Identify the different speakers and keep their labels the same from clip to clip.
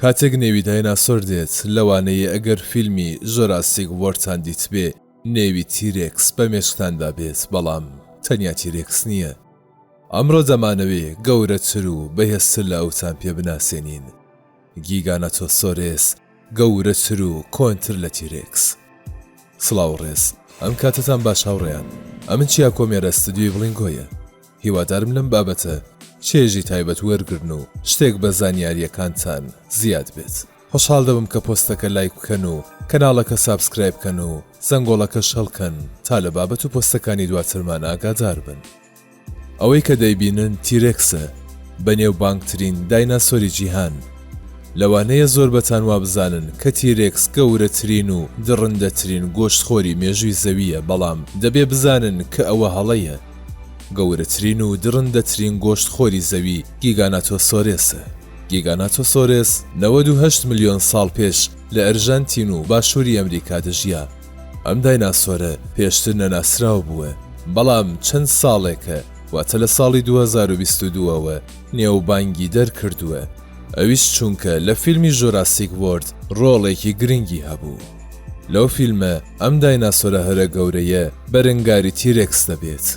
Speaker 1: کاتێک نێوی دایناسۆر دێت، لەوانەیە ئەگەر فیلمی Jurassic World تان دیتبێ، نێوی تیرێکس بە مێشکتاندا بێت، بەڵام تەنیا تیرێکس نییە. ئەمڕۆ دەمانەوێ گەورەتر و بەهێزتر لە ئەوتان پێ بناسێنین. گیگاناتۆسۆرێس گەورەتر و کۆنتر لە تیرێکس. سڵاو و ڕێز، ئەم کاتەتان باش هاوڕێیان، ئەمن چیاکۆ مێرە ستدیۆی بڵینگۆیە. هیوادارم لەم بابەتە چێژی تایبەت وەرگرن و شتێک بە زانیارییەکانتان زیاد بێت. خۆشحاڵ دەبم کە پۆستەکە لایک بکەن و کەناڵەکە subscribe بکەن و زەنگۆڵەکەش هەڵکەن تا لە بابەت و پۆستەکانی دواترمان ئاگادار بن. ئەوەی کە دەیبینن تیرێکسە، بەنێوبانگترین دایناسۆری جیهان. لەوانەیە زۆربەتان وابزانن کە تیرێکس گەورەترین و دڕندەترین گۆشتخۆری مێژووی زەوییە، بەڵام دەبێ بزانن کە ئەوە هەڵەیە. گەورەترین و دڕندەترین گۆشتخۆری زەوی گیگاناتۆسۆرێسە. گیگاناتۆسۆرێس 98 ملیۆن ساڵ پێش لە ئەرژەنتین و باشووری ئەمریکا دەژیا. ئەم دایناسۆرە پێشتر نەناسراو بووە، بەڵام چەند ساڵێکە، واتە لە ساڵی 2022 ەوە نێوبانگی دەرکردووە، ئەویش چونکە لە فیلمی Jurassic World ڕۆڵێکی گرنگی هەبوو. لەو فیلمە ئەم دایناسۆرە هەرە گەورەیە بەرەنگاری تیرێکس دەبێت.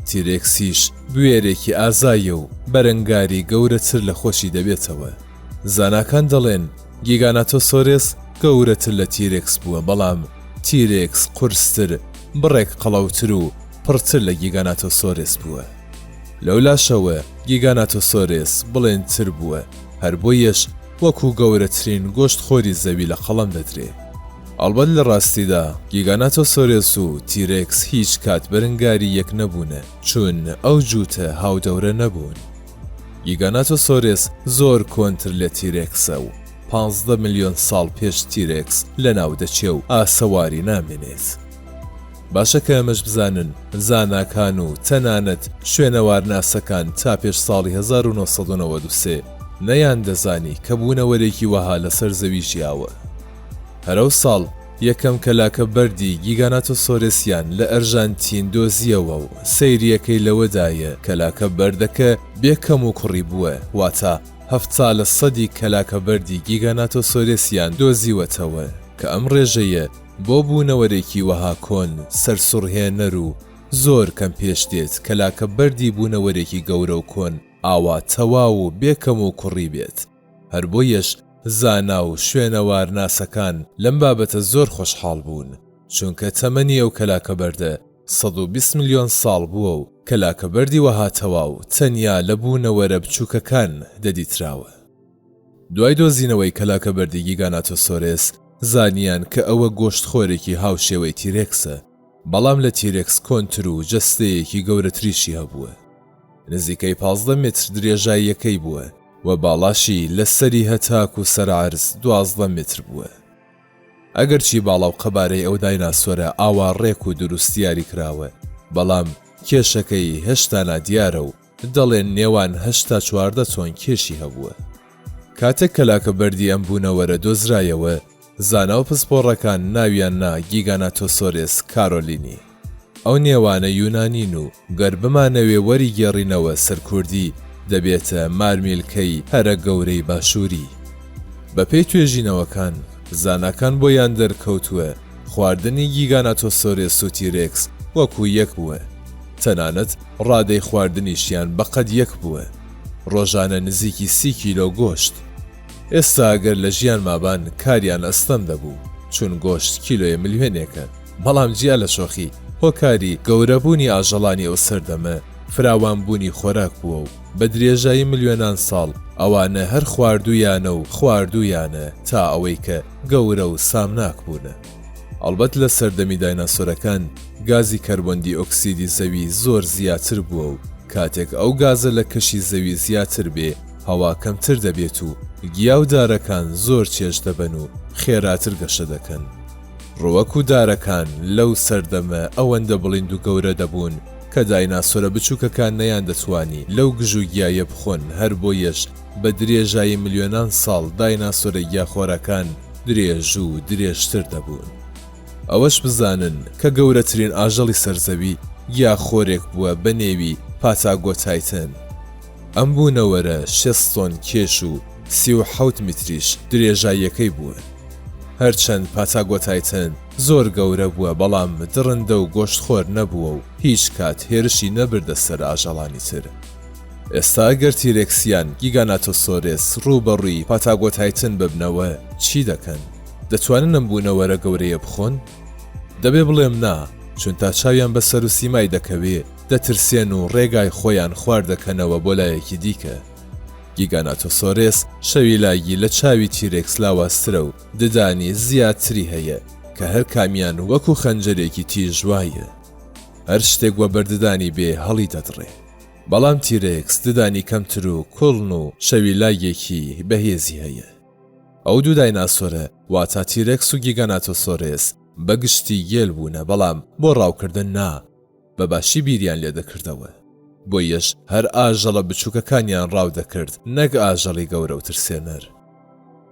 Speaker 1: تیرێکسیش بوێرێکی ئازایە و بەرەنگاری گەورەتر لە خۆشی دەبێتەوە. زاناکان دەڵێن گیگاناتۆسۆرێس گەورەتر لە تیرێکس بووە، بەڵام تیرێکس قورستر، بڕێک قەڵەوتر و پڕتر لە گیگاناتۆسۆرێس بووە. لەولاشەوە گیگاناتۆسۆرێس بڵێنتر بووە، هەر بۆیەش وەکوو گەورەترین گۆشتخۆری زەوی لە قەڵەم دەدرێ. ئەڵبەت لە ڕاستیدا گیگاناتۆسۆرێس و تیرێکس هیچ کات بەرنگاری یەک نەبوونە، چون ئەو جووتە هاودەورە نەبوون. گیگاناتۆسۆرێس زۆر کۆنتر لە تیرێکسە و 15 ملیۆن ساڵ پێش تیرێکس لەناو دەچێ و ئاسەواری نامێنێت. باشە کە ئەمەش بزانن زاناکان و تەنانەت شوێنەوارناسەکان تا پێش ساڵی 1993 نەیاندەزانی کە بوونەوەرێکی وەها لەسەر زەوی ژیاوە. هەر ئەو ساڵ یەکەم کەلاکە بەردی گیگاناتۆسۆرێسیان لە ئەرژانتین دۆزییەوە و سەیرییەکەی لەوەدایە کەلاکە بەردەکە بێ کەموکوڕی بووە، واتە 70 لە سەدی کەلاکە بەردی گیگاناتۆسۆرێسیان دۆزیوەتەوە کە ئەم ڕێژەیە بۆ بوونەوەرێکی وەها کۆن سەرسوڕهێنەر و زۆر کەم پێش دێت کەلاکە بەردی بوونەوەرێکی گەورە و کۆن ئاوا تەواو و بێ کەموکوڕی بێت. هەر بۆیەش زانا و شوێنەوارناسەکان لەم بابەتە زۆر خۆشحاڵ بوون، چونکە تەمەنی ئەو کەلاکەبەردە 120 ملیۆن ساڵ بووە و کەلاکەبەردی وەها تەواو تەنیا لە بوونەوەرە بچووکەکان دەدیتراوە. دوای دۆزینەوەی کەلاکەبەردی گیگاناتۆسۆرێس زانیان کە ئەوە گۆشتخۆرێکی هاوشێوەی تیرێکسە، بەڵام لە تیرێکس کۆنتر و جەستەیەکی گەورەتریشی هەبووە. نزیکەی 15 متر درێژاییەکەی بووە و باڵاشی لە سەری هەتاکو سەر عەرز 12 متر بووە. ئەگەرچی باڵا و قەبارەی ئەو دایناسۆرە ئاوا ڕێک و دروست دیاری کراوە، بەڵام کێشەکەی هێشتا نادیارە و دەڵێن نێوان هەشت تا 14 تۆن کێشی هەبووە. کاتێک کەلاکە بەردی ئەم بوونەوەرە دۆزرایەوە، زانا و پسپۆڕەکان ناویان نا گیگاناتۆسۆرێس کارۆلینی. ئەو نێوانە یونانین و گەر بمانەوێ وەریگێڕینەوە سەر کوردی دەبێتە مارمیلکەی هەرە گەورەی باشووری. بەپێی توێژینەوەکان، زاناکان بۆیان دەرکەوتووە خواردنی گیگاناتۆسۆرێس و تیرێکس وەکو یەک بووە، تەنانەت ڕادەی خواردنیشیان بەقەد یەک بووە، ڕۆژانە نزیکی سی کیلۆ گۆشت. ئێستا گەر لە ژیان مابان کاریان ئەستەم دەبوو، چون گۆشت کیلۆیە ملیۆنێکە. بەڵام جیا لە شۆخی، هۆکاری گەورەبوونی ئاژەڵانی ئەو سەردەمە فراوانبوونی خۆراک بووە و بە درێژایی ملیۆنان ساڵ ئەوانە هەر خواردوویانە و خواردوویانە تا ئەوەی کە گەورە و سامناک بوونە. ئەڵبەت لە سەردەمی دایناسۆرەکان گازی کەربۆن دی ئۆکسیدی زەوی زۆر زیاتر بووە و کاتێک ئەو گازە لە کەشی زەوی زیاتر بێ هەوا کەمتر دەبێت و گیا و دارەکان زۆر چێژ دەبەن و خێراتر گەشە دەکەن. ڕووەک و دارەکان لەو سەردەمە ئەوەندە بڵیند و گەورە دەبوون کە دایناسۆرە بچووکەکان نەیاندەتوانی لەو گژوگیایە بخۆن هەر بۆیەش بە درێژایی ملیۆنان ساڵ دایناسۆرە گیاخۆرەکان درێژ و درێژتر دەبوون. ئەوەش بزانن کە گەورەترین ئاژەڵی سەر زەوی گیاخۆرێک بووە بە نێوی پاتاگۆتایتن. ئەم بوونەوەرە شێست تۆن کێش و. 37 میتریش درێژاییەکەی بووە. هەرچەند پاتاگۆتایتن زۆر گەورە بووە بەڵام دڕندە و گۆشتخۆر نەبووە و هیچ کات هێرشی نەبردە سەر ئاژەڵانی تر. ئێستا ئەگەر تیرێکس یان گیگاناتۆسۆرێس ڕووبەڕووی پاتاگۆتایتن ببنەوە چی دەکەن؟ دەتوانن ئەم بوونەوەرە گەورەیە بخۆن؟ دەبێ بڵێم نا، چون تا چاویان بە سەروسیمای دەکەوێ دەترسێن و ڕێگای خۆیان خوار دەکەنەوە بۆ لایەکی دیکە. گیگاناتۆسۆرێس شەویلاگی لە چاوی تیرێکس لاوازترە و ددانی زیاتری هەیە کە هەر کامیان وەکو خەنجەرێکی تیژ وایە. هەر شتێک وەبەر ددانی بێ هەڵی دەدڕێ. بەڵام تیرێکس ددانی کەمتر و کوڵن و شەویلاگێکی بەهێزی هەیە. ئەو دوو دایناسۆرە واتا تیرێکس و گیگاناتۆسۆرێس بە گشتی گێل بوونە بەڵام بۆ ڕاوکردن نا بە باشی بیریان لێ دەکردەوە بۆیەش هەر ئاژەڵە بچووکەکانیان ڕاو دەکرد نەک ئاژەڵی گەورە و ترسێنەر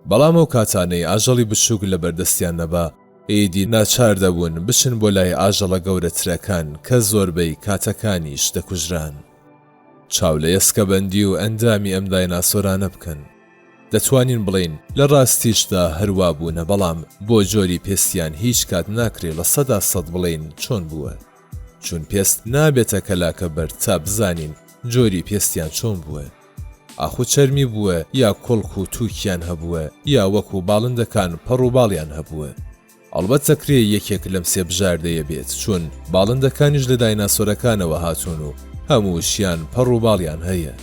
Speaker 1: بەڵام ئەو کاتانەی ئاژەڵی بچووک لەبەردەستیان نەبا ئیدی ناچار دەبوون بچن بۆ لای ئاژەڵە گەورەترەکان کە زۆربەی کاتەکانیش دەکوژران. چاو لە ئێسکەبەندی و ئەندامی ئەم دایناسۆرانە بکەن. دەتوانین بڵێین لە ڕاستیشدا هەر وا بوونە بەڵام بۆ جۆری پێستیان هیچ کات ناکرێ 100% بڵێین چۆن بووە چون پێست نابێتە کەلاکە بەرد تا بزانین جۆری پێستیان چۆن بووە ئاخۆ چەرمی بووە یا کوڵک و تووکیان هەبووە یا وەکو باڵندەکان پەڕ و باڵیان هەبووە. ئەڵبەت دەکرێ یەکێک لەم سێ بژاردەیە بێت، چون باڵندەکانیش لە دایناسۆرەکانەوە هاتوون و هەمووشیان پەڕ و باڵیان هەیە.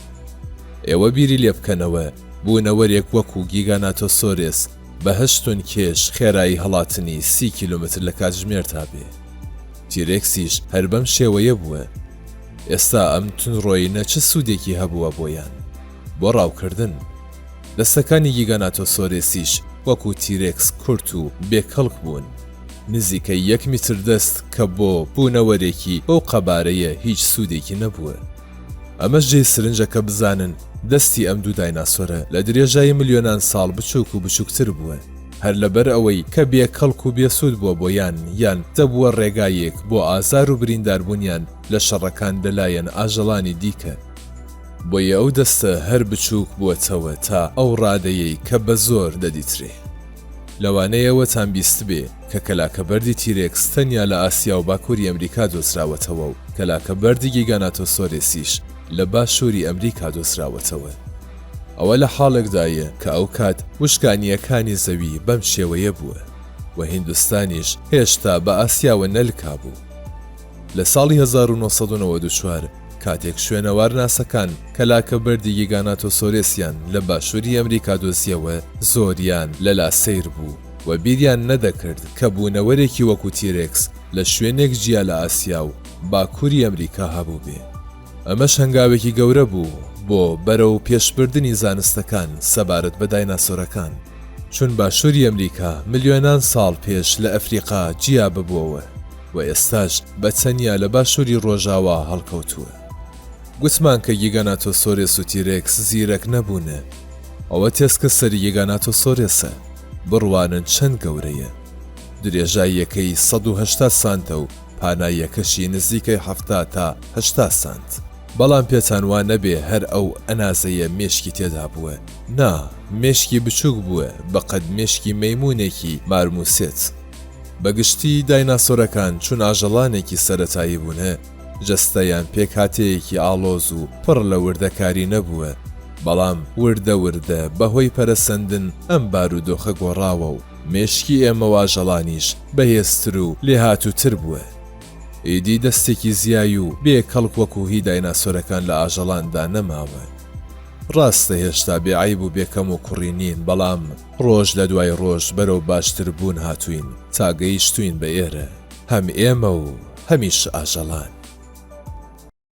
Speaker 1: ئێوە بیری لێ بکەنەوە، بوونەوەرێک وەکوو گیگاناتۆسۆرێس بە هەشت تۆن کێش خێرایی هەڵاتنی 30 کیلۆمەتر لە کاتژمێردا بێ. تیرێکسیش هەر بەم شێوەیە بووە. ئێستا ئەم توندڕۆیینە چ سوودێکی هەبووە بۆیان؟ بۆ ڕاوکردن. دەستەکانی گیگاناتۆسۆرێسیش وەکو تیرێکس کورت و بێ کەڵک بوون. نزیکەی یەک میتر دەست کە بۆ بوونەوەرێکی بەو قەبارەیە هیچ سوودێکی نەبووە. ئەمەش جێی سرنجە کە بزانن دەستی ئەم دوو دایناسۆرە لە درێژایی ملیۆنان ساڵ بچووک و بچووکتر بووە. هەر لەبەر ئەوەی کە بێ کەڵک و بێ سوود بووە بۆیان یان دەبووە ڕێگایەک بۆ ئازار و برینداربوونیان لە شەڕەکان لەلایەن ئاژەڵانی دیکە. بۆیە ئەو دەستە هەر بچووک بووەتەوە تا ئەو ڕادەیەی کە بە زۆر دەدیترێ. لەوانەیە ئەوەتان بیستبێ کە کەلاکەبەردی تیرێکس تەنیا لە ئاسیا و باکووری ئەمریکا دۆزراوەتەوە و کەلاکەبەردی گیگاناتۆسۆرێسیش لە باشووری ئەمریکا دۆزراوەتەوە. ئەوە لە حاڵێکدایە کە ئەوکات وشکانییەکانی زەوی بەم شێوەیە بووە و هیندستانیش هێشتا بە ئاسیاوە نەلکابوو. لە ساڵی 1994 کاتێک شوێنەوارناسەکان کەلاکە بەردی گیگاناتۆسۆرێسیان لە باشووری ئەمریکا دۆزیەوە زۆریان لەلا سەیر بوو و بیریان نەدەکرد کە بوونەوەرێکی وەکو تیرێکس لە شوێنێک جیا لە ئاسیا و باکووری ئەمریکا هەبووبێ. ئەمەش هەنگاوێکی گەورە بوو بۆ بەرەو پێشبردنی زانستەکان سەبارەت بە دایناسۆرەکان، چون باشووری ئەمریکا ملیۆنان ساڵ پێش لە ئەفریقا جیا ببووەوە و ئێستاش بە تەنیا لە باشووری ڕۆژاوا هەڵکەوتووە. گوتمان کە گیگاناتۆسۆرێس و تیرێکس زیرەک نەبوونە. ئەوە تێسکە سەری گیگاناتۆسۆرێسە، بڕوانن چەند گەورەیە. درێژاییەکەی 180 سانتە و پاناییەکەشی نزیکەی 70 تا 80 سانت. بەڵام پێتان وا نەبێ هەر ئەو ئەنازەیە مێشکی تێدا بووە، نا، مێشکی بچووک بووە بە قەد مێشکی مەیموونێکی مارموسێت. بە گشتی دایناسۆرەکان چون ئاژەڵانێکی سەرەتایی بوونە، جەستەیان پێکهاتەیەکی ئاڵۆز و پڕ لە وردەکاری نەبووە، بەڵام وردە وردە بە هۆی پەرەسەندن ئەم بارودۆخە گۆڕاوە و مێشکی ئێمە و ئاژەڵانیش بەهێزتر و لێهاتووتر بووە. ئیدی دەستێکی زیای و بێ کەڵک وەکوو هی دایناسۆرەکان لە ئاژەڵاندا نەماوە. ڕاستە هێشتا بێ عەیب و بێ کەم و کوڕی نین، بەڵام ڕۆژ لە دوای ڕۆژ بەرەو باشتر بوون هاتووین تا گەیشتووین بە ئێرە، هەم ئێمە و هەمیش ئاژەڵان.